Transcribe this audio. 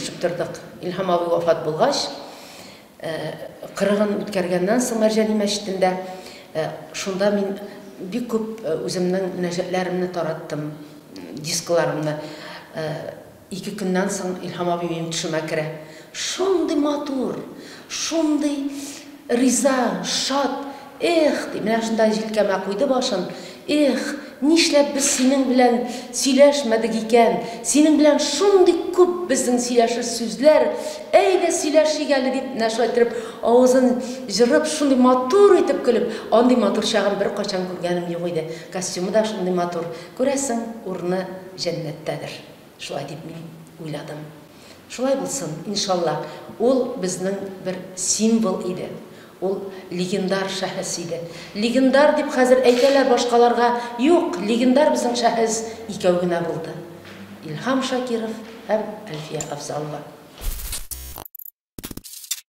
сөйләшеп тордык. Илһам абый вафат булгач, кырыгын үткәргәннән соң Мәрҗани мәчетендә, шунда мин бик күп үземнең мөнәҗәтләремне тараттым, дискларымны. Ике көннән соң Илһам абый минем төшемә керә. Шундый матур, шундый риза, шат, эх, ди, менә шунда җилкәмә куйды башын, эх, нишләп без синең белән сөйләшмәдек икән, синең белән шундый күп безнең сөйләшер сүзләр, әйдә сөйләшик әле, дип, менә шулай иттереп авызын җырып, шундый матур итеп көлеп, андый матур чагын беркайчан күргәнем юк иде, костюмы да шундый матур, күрәсең, урыны җәннәттәдер. Шулай дип мин уйладым. Шулай булсын, иншалла. Ул безнең бер символ иде. Ул легендар шәхес иде. Легендар дип хәзер әйтәләр башкаларга. Юк, легендар безнең шәхес икәү генә булды. Илһам Шакиров һәм Әлфия Афзалова.